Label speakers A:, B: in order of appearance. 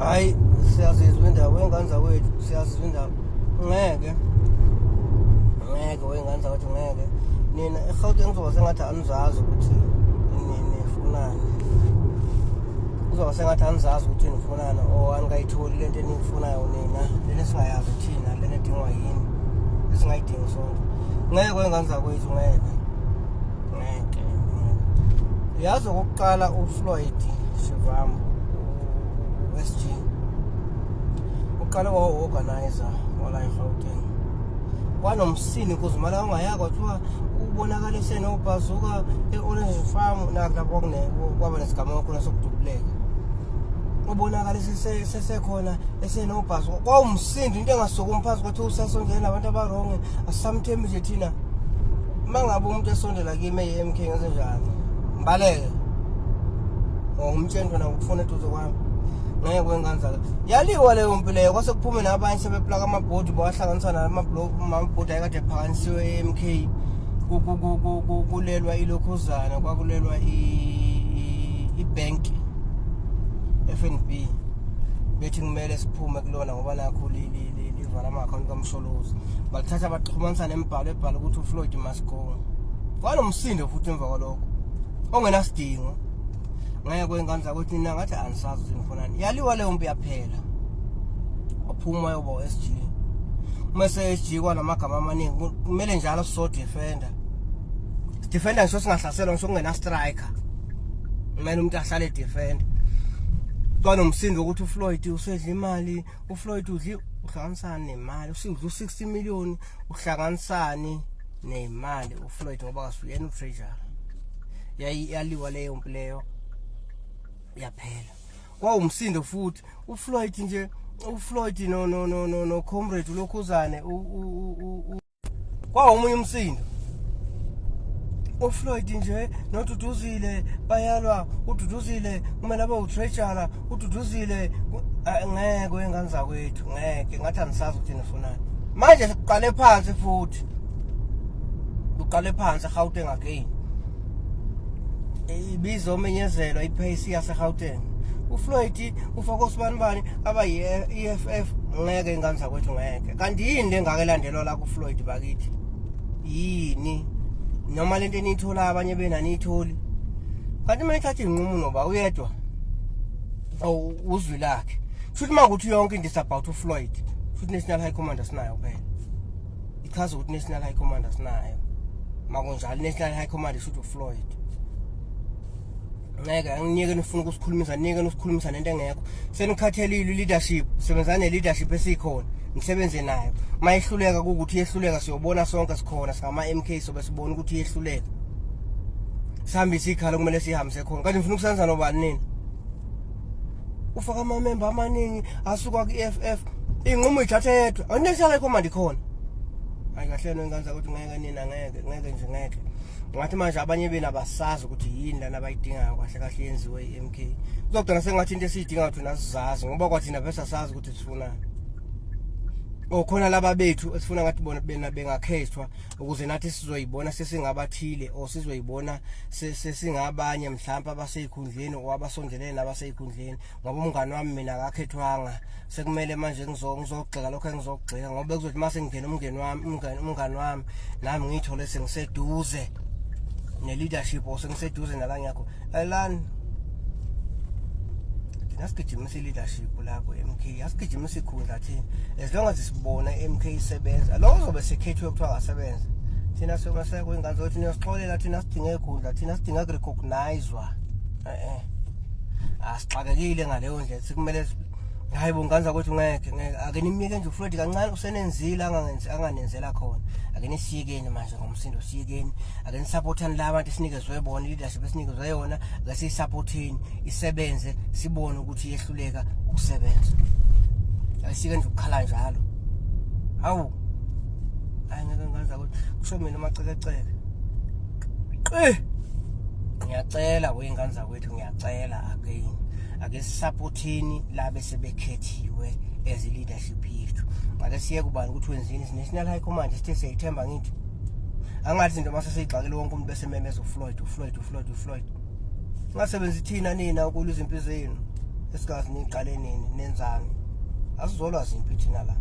A: Hayi, siyazizwa indaba, wengane zakwethu, siyazizwa indaba. Ngeke, ngeke, wengane zakwethu, ngeke. Nina eGauteng kuzoba sengathi anizazi ukuthi nifunani, kuzoba sengathi anizazi ukuthi nifunani or anikayitholi lento eniyifunayo nina, lena esingayazi thina, lena edingwa yini, esingayidingi sonke. Ngeke, wengane zakwethu, ngeke, ngeke. Yazi, okokuqala, uFloyd Shivambu, u-SG, uqale wawu-organizer wala eGauteng, kwanomsini kuzimala ungayaka, kwathiwa ubonakale senobhazuka e-Orange Farm, naku lapho kwaba nesigameko khona sokudubuleka, ubonakale sesekhona esenobhazuka, kwawumsindo, into engasukumi phansi, kwathiwa usasondele nabantu aba-wrong, asisamthembi nje thina. Uma ngabe umuntu esondela kimi eyi-MK, ngenze njani? Ngibaleke or ngimtsheni khona ngikufuna eduze kwami? Ngeke, kwengane zakhe. Yaliwa leyo mpi leyo, kwase kuphume nabanye sebeplaka amabhodi, bawahlanganisa namabhodi ayekade ephakanyisiwe e-MK, kulelwa ilokhuzana, kwakulelwa i-bank FNB, bethi kumele siphume kulona ngoba nakho livala ama-akhawunti kaMsholozi. Balithatha baxhumanisa nemibhalo ebhala ukuthi uFloyd must go. Kwanomsindo futhi emva kwalokho ongenasidingo. Ngeke, kwengane zakwethu, nina ngathi anisazi ukuthi nifunani. Yaliwa leyo mpi, yaphela, waphuma yoba u-SG. Uma se-SG kwanamagama amaningi, kumele njalo sizo-defenda, defenda, ngisho singahlaselwa, ngisho kungena striker, kumele umuntu ahlale defend. Kwanomsindo ukuthi uFloyd usedla imali, uFloyd udli, uhlanganisani nemali? Usudla u-60 million, uhlanganisani nemali uFloyd, ngoba kasuyena u-treasurer? Yaliwa leyo mpi leyo, yaphela. Kwawumsindo futhi uFloyd nje, uFloyd no comrade ulokhuzane, kwawomunye umsindo, uFloyd nje noDuduzile bayalwa, uDuduzile kumele abe u-treasurer, uDuduzile. Ngeke, wengane zakwethu, ngeke, ngathi anisazi ukuthi nifunani. Manje siqale phansi futhi, uqale phansi eGauteng again, ibizomenyezelwa i-PAC yaseGauteng, uFloyd ufaka osibanibani abayi-EFF. Ngeke, ingane zakwethu, ngeke. Kanti yini le ngake elandelwa la kuFloyd bakithi? Yini noma lento eniyithola abanye benaniyitholi? Kanti uma ethatha iy'nqumo noba uyedwa or uzwi lakhe, futhi uma kuthi yonke into is about uFloyd, futhi National High Command asinayo phela. Ichaza ukuthi National High Command asinayo. Makunjalo, National High Command ishuthi uFloyd. Ngeke, anginike, nifuna ukusikhulumisa, nike nisikhulumisa nento engekho. Senikhathelile i-leadership, sebenzani ne-leadership esikhona, nisebenze nayo. Uma ihluleka, kuwukuthi iyehluleka, siyobona sonke, sikhona singama-MK, sobe sibona ukuthi iyehluleka, sihambise ikhala kumele sihambise khona. Kanti nifuna ukusebenza nobani nini? Ufaka amamemba amaningi asuka ku-EFF, iy'nqumo ithathe yedwa, awunational high command ikhona. Hayi kahle nengane zakuthi, ngeke nina, ngeke, ngeke nje, ngeke. Ngathi manje abanye benu abasazi ukuthi yini lana abayidingayo kahle kahle yenziwe i-MK. Kuzogcina sengathi into esiyidingayo thina sizazi, ngoba kwathina bese asazi ukuthi sifunani. Okhona laba bethu esifuna ngathi bona bena bengakhethwa ukuze nathi sizoyibona sesingabathile or sizoyibona sesingabanye mhlawumbe abaseyikhundleni or abasondelene nabaseyikhundleni, ngoba umngani wami mina akakhethwanga, sekumele manje ngizogxeka lokho engizogxeka, ngoba kuzothi mase ngingena umngeni wami, umngani wami, nami ngiyithole sengiseduze ne-leadership or sengiseduze nala ngiyakho. Lalelani thina, sigijimisa i-leadership la ku-MK, asigijimisa ikhundla thina. As long as sibona i-MK isebenza, lo uzobe sekhethiwe kuthiwa akasebenza, thina somaseko ingane zokuthi niyosixolela. Thina sidinga ikhundla? Thina sidinga ku-recognizwa. Eh, asixakekile ngaleyo ndlela, sekumele. Hayi bo, ngane zakwethu, ngeke, ngeke. Ake nimyeke nje uFloyd kancane, usenenzile angangenzi anganenzela khona. Ake nisiyekeni manje ngomsindo, siyekeni. Ake nisupportani la bantu esinikezwe bona, leadership esinikezwe yona, ake siyisupporteni isebenze, sibone ukuthi iyehluleka ukusebenza. Ayisike nje ukukhala njalo. Hawu, hayi ngeke, ngane zakwethu, kusho mina amacekeceke. Qi, ngiyacela wey'ngane zakwethu, ngiyacela again, ake sisupporteni labe sebekhethiwe as i-leadership yethu. Ake siye kubani ukuthi wenzini. National High Command sithe siyayithemba, ngithi angathi izinto mase seyigxakele wonke umuntu bese memeza uFloyd, uFloyd, uFloyd, uFloyd. Singasebenzi thina, nina ukulwa izimpi zenu. Esikazi niqale nini, nenzani? Asizolwa zimpi thina la.